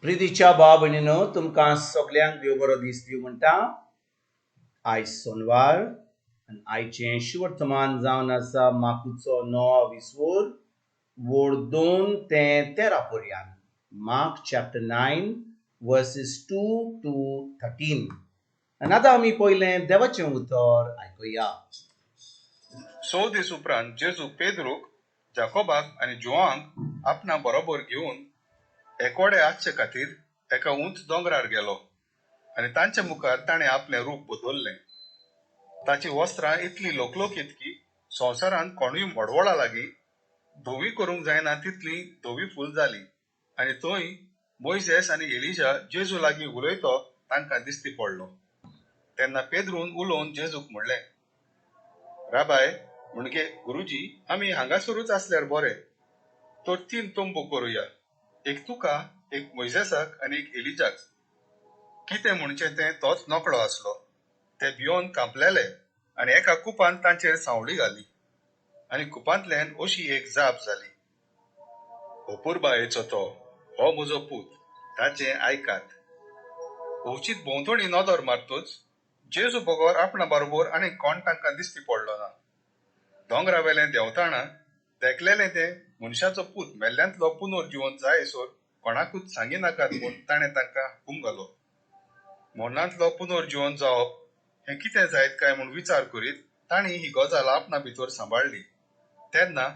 प्रितीच्या भाव भयणीनो, तुमकां सगल्यांक देव बरो दीस दिवं म्हणटा. आयज सोनवार आनी आयचें शुवर्तमान जावन आसा मार्कुचो णव विसवोर वोर 2 ते 13 पर्यंत. Mark chapter 9 verses 2 to 13. आनी आतां आमी पयलें देवाचें उतर आयकुया. 6 दीस उपरांत जेजू पेद्रूक, जाकोबाक आनी जुवांक आपणा बरोबर घेवन एकोडे आसचे खातीर एका उंच दोंगरार गेलो आनी तांचे मुखार ताणें आपलें रूप बदललें. ताचीं वस्त्रां इतलीं लोकलोकीत की संवसारांत कोणूय मडवळा लागीं धवी करूंक जायना तितलीं धवी फूल जालीं. आनी थंय मोयजेस आनी एलिजा जेजू लागीं उलयतो तांकां दिसती पडलो. तेन्ना पेद्रून उलोवन जेजूक म्हणलें, राबाय म्हणजे गुरुजी, आमी हांगासरूच आसल्यार बरें, तर 3 तंबू करुया, एक तुका, एक मोयजेसाक आनी एक एलिजाक. कितें म्हणचें तें तोच नकळो आसलो. ते भियोन कांपलेले आनी एका कुपान तांचेर सांवळी घाली आनी कुपांतल्यान अशी एक जाप जाली, अपुरबायेचो तो हो म्हजो पूत, ताचें आयकात. अवचीत भोंवतणी नदर मारतूच जेजू बगर आपणा बरोबर आनी कोण तांकां दिसती पडलो ना. दोंगरा वेलें देंवताणा देखलेलें तें मनशाचो पूत मेल्ल्यांतलो पुनर्जिवन जायसर कोणाकूच सांगिनाकात म्हूण ताणें तांकां हुकूम घालो. मरणांतलो पुनर्जिवन जावप हें कितें जायत काय म्हूण विचार करीत तांणी ही गजाल आपणा भितर सांबाळ्ळी. तेन्ना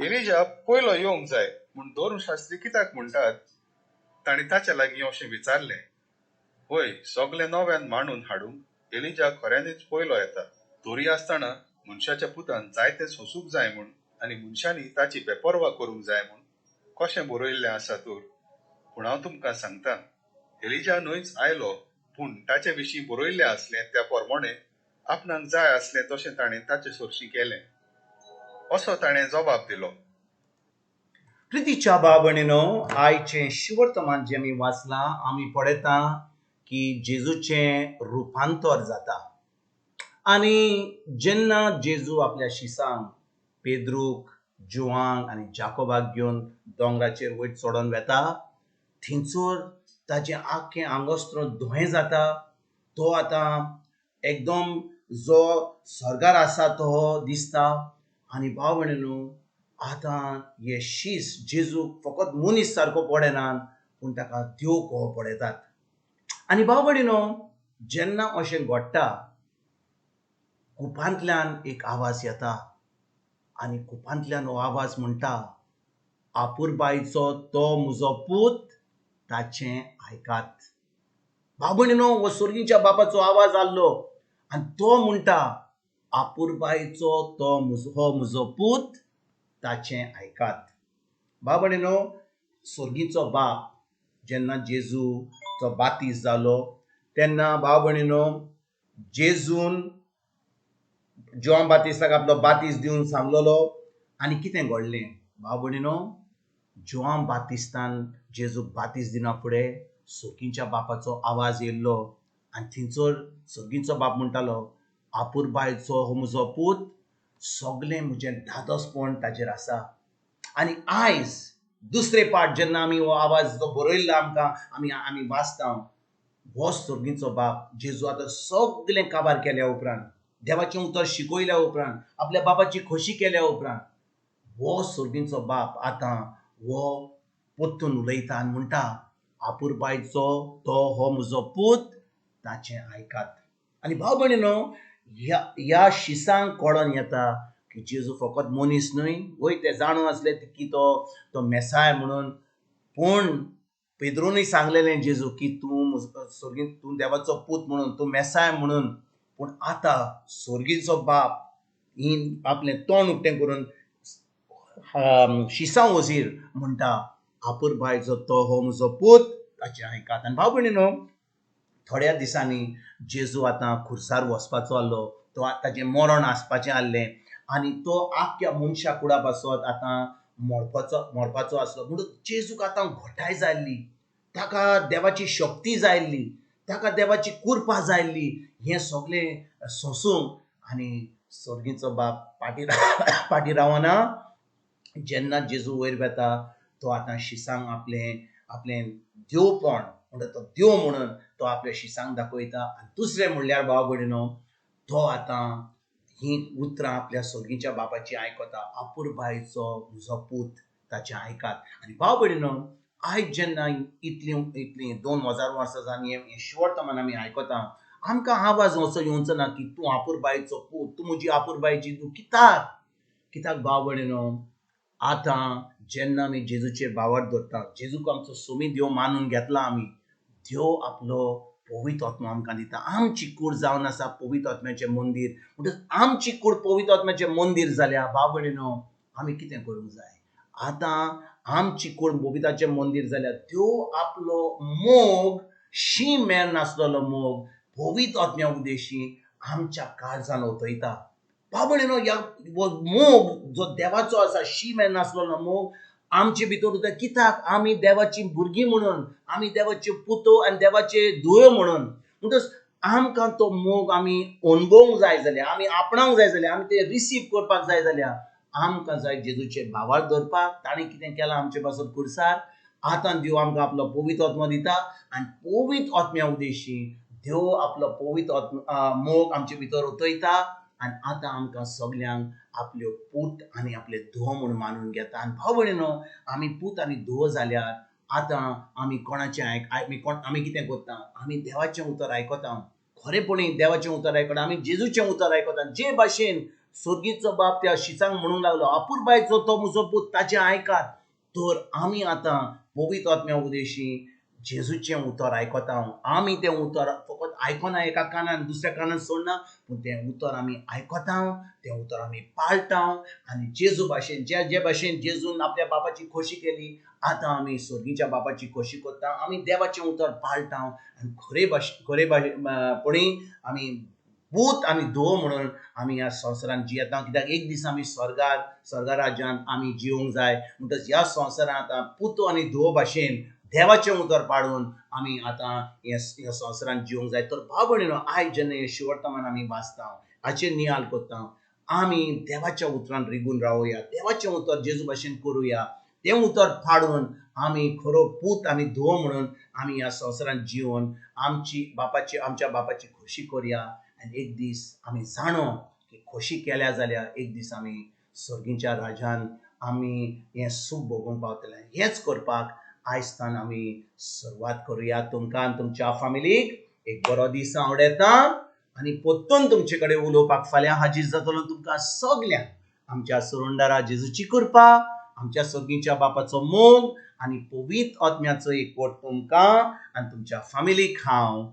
एलिजा पयलो येवंक जाय म्हूण धर्मशास्त्री कित्याक म्हणटात? तांणी ताच्या लागीं अशें विचारलें. हय, सगलें नव्यान मांडून हाडूंक एलिजा खऱ्यांनीच पयलो येता. तरी आसतना मनशाच्या पुतान जायतें सोंसूंक जाय म्हूण आनी मनशांनी ताची बेपर्वा करूंक जाय म्हूण कशें बरयल्लें आसा तर? पूण हांव तुमकां सांगता, एलिजा न्हयच आयलो, पूण ताचे विशीं बरयल्लें आसलें त्या प्रमाणें आपणाक जाय आसलें तशें ताणें ताचे सरशीं केलें, असो ताणें जबाब दिलो. प्रितीच्या भाव भयणीनो, आयचें शिवर्तमान जें आमी वाचलां, आमी पळयता की जेजूचें रुपांतर जाता. आनी जेन्ना जेजू आपल्या शिसांक पेद्रूक, जुवांक आनी जाकोबाक घेवन दोंगराचेर वयर चडोन वेता, थंयसर ताचें आख्खें आंगोस्त्र धवें जाता. तो आतां एकदम जो स्वर्गार आसा तो दिसता. आनी भाव भयणीनो, आतां हे शीस जेजूक फकत मनीस सारको पळयनात, पूण ताका देव कहो पळयतात. आनी भाव भयणीनो, जेन्ना अशें घडटा, कुपांतल्यान एक आवाज येता आनी कुपांतल्यान हो आवाज म्हणटा, आपुरबायचो तो म्हजो पूत, ताचें आयकात. भाव भयणीनो, हो स्वर्गीच्या बापाचो आवाज आसलो आनी तो म्हणटा, आपुरबायचो तो हो म्हजो पूत, ताचें आयकात. भाव भयणीनो, स्वर्गीचो बाप जेन्ना जेजूचो बातीस जालो तेन्ना भाव भयणीनो, जेजून जुआंव बातिस्ताक आपलो बातीस दिवन सांगलेलो. आनी कितें घडलें भाव भयणीनो, जुआंव बातिस्तान जेजूक बातीस दिना फुडें स्वर्गीच्या बापाचो आवाज येयल्लो आनी थंयसर स्वर्गीचो बाप म्हणटालो, आपुरबायचो हो म्हजो पूत, सगलें म्हजें धादोसपण ताजेर आसा. आनी आयज दुसरे पाट जेन्ना आमी हो आवाज जो बरयल्लो आमकां आमी वाचता, हो स्वर्गीचो बाप जेजू आतां सगलें काबार केल्या उपरांत, देवाचें उतर शिकयल्या उपरांत, आपल्या बापाची खोशी केल्या उपरांत, हो स्वर्गीचो बाप आतां हो परतून उलयता आनी म्हणटा, आपुरबायचो तो हो म्हजो पूत, ताचें आयकात. आनी भाव भयणीनो, ह्या शिसांक कळोन येता की जेजू फकत मनीस न्हय, वय ते जाणून आसले की तो मेसाय म्हणून, पूण पेद्रूनय सांगलेलें जेजू की तूं स्वर्गीन, तूं देवाचो पूत म्हणून, तूं मेसाय म्हणून. पूण आतां स्वर्गीचो बाप ही आपलें तोंड उक्तें करून शिसां वजीर म्हणटा, आपुरबायचो तो हो म्हजो पूत, ताचें आयकात. आनी भाव भयणीनो, थोड्या दिसांनी जेजू आतां खुर्सार वचपाचो आसलो, तो ताचें मरण आसपाचें आसलें आनी तो आख्ख्या मनशा कुडा पासत आतां मरपाचो आसलो. म्हणून जेजूक आतां घटाय जाय आसली, ताका देवाची शक्ती जाय आसली, ताका देवाची कृपा जाय आसली, हें सगलें सोंसूंक. आनी स्वर्गीचो बाप फाटीं रावना. जेन्ना जेजू वयर वेता तो आतां शिसांक आपलें आपलें देवपण म्हणटा तो देव म्हणून तो आपल्या शिसांक दाखयता. आनी दुसरें म्हणल्यार भाव भयणीनो, तो आतां ही उतरां आपल्या सोगीच्या बापाची आयकता, आपुरबायचो म्हजो पूत ताचें आयकात. आनी भाव भयणीनो, आयज जेन्ना इतलीं इतलीं 2000 वर्सां जावन हें शिवर्तमान आमी आयकता, आमकां आवाज असो येवचो ना की तूं आपुरबायचो पूत, तूं म्हजी आपुरबायची तूं. कित्याक कित्याक भाव भयणीनो, आतां जेन्ना आमी जेजूचेर भावार्थ दवरता, जेजूक आमचो सोमी देव मानून घेतला, आमी देव आपलो पवित्र आत्मो आमकां दिता. आमची कूड जावन आसा पवित्र आत्म्याचें मंदीर. म्हणटच आमची कूड पवित्र आत्म्याचें मंदीर जाल्या भाव भयणीनो, आमी कितें करूंक जाय? आतां आमची कूड पवित्राचें मंदीर जाल्या, देव आपलो मोग, शीं मेर नासलेलो मोग पवित्र आत्म्या उद्देशी आमच्या काळजान ओतयता. भाव भयणीनो, ह्या मोग जो देवाचो आसा, शीं मेर नासलेलो मोग आमचे भितर उरता. कित्याक? आमी देवाची भुरगीं म्हणून, आमी देवाचे पुतो आनी देवाचे धुयो म्हणून. म्हणटच आमकां तो मोग आमी अणभवूंक जाय जाल्यार, आमी आपणावंक जाय जाल्यार, आमी ते रिसीव करपाक जाय जाल्यार आमकां जाय जेजूचेर भावार्थ दवरपाक. ताणें कितें केलां आमचे पासत खुर्सार, आतां देव आमकां आपलो पवित्र आत्मो दिता आनी पवित्र आत्म्या उद्देशी देव आपलो पवित्र आत्मो मोग आमचे भितर ओतयता आनी आतां आमकां सगल्यांक आपल्यो पूत आनी आपले धुवो म्हूण मानून घेता. आनी भाव भयणीनो, आमी पूत आनी धुवो जाल्यार आतां आमी कोणाचें आमी कोण, आमी कितें करता? आमी देवाचें उतर आयकता, खरेपणी देवाचें उतर आयकता, आमी जेजूचें उतर आयकता. जे भाशेन सोर्गीचो बाप त्या शिसांक म्हणूंक लागलो, आपुरबायचो तो म्हजो पूत, ताचें आयकात, तर आमी आतां पवित्र आत्म्या उद्देशी जेजूचें उतर आयकता. आमी तें उतर फकत आयकना, एका कानान दुसऱ्या कानान सोडना, पूण तें उतर आमी आयकता, तें उतर आमी पाळटा. आनी जेजू भाशेन, जे जे भाशेन जेजून आपल्या बापाची खोशी केली, आतां आमी सोर्गीच्या बापाची खोशी करता, आमी देवाचें उतर पाळटा आनी खरे भाशे खरे भाशेपणी आमी पूत आनी धुवो म्हणून आमी ह्या संवसारांत जियेता. कित्याक एक दीस आमी स्वर्गार, स्वर्गा राज्यांत आमी जिवंक जाय. म्हणटच ह्या संवसारांत आतां पुतो आनी धुवो भाशेन देवाचें उतर पाडून आमी आतां ह्या संवसारांत जिवंक जाय. तर भाव भयणीनो, आयज जेन्ना हें शिवर्तमान आमी वाचता, हाचेर नियाळ करता, आमी देवाच्या उतरान रिगून रावया, देवाचें उतर जेजू भाशेन करुया, तें उतर पाडून आमी खरो पूत आनी धुवो म्हणून आमी ह्या संवसारांत जिवन आमची बापाची, आमच्या बापाची खोशी करुया. आनी एक दीस आमी जाणो की खोशी केल्या जाल्यार एक दीस आमी सर्गीच्या राजान आमी हें सूख भोगूंक पावतले. हेंच करपाक आयज आमी सुरवात करुया. तुमकां आनी तुमच्या फामिलीक एक बरो दीस आवडटा आनी परतून तुमचे कडेन उलोवपाक फाल्यां हाजीर जातलो. तुमकां सगल्यांक आमच्या सुरुंडारा जेजूची कृपा, आमच्या सर्गीच्या बापाचो मोग आनी पवित्र आत्म्याचो एकवट तुमकां आनी तुमच्या फामिलीक हांव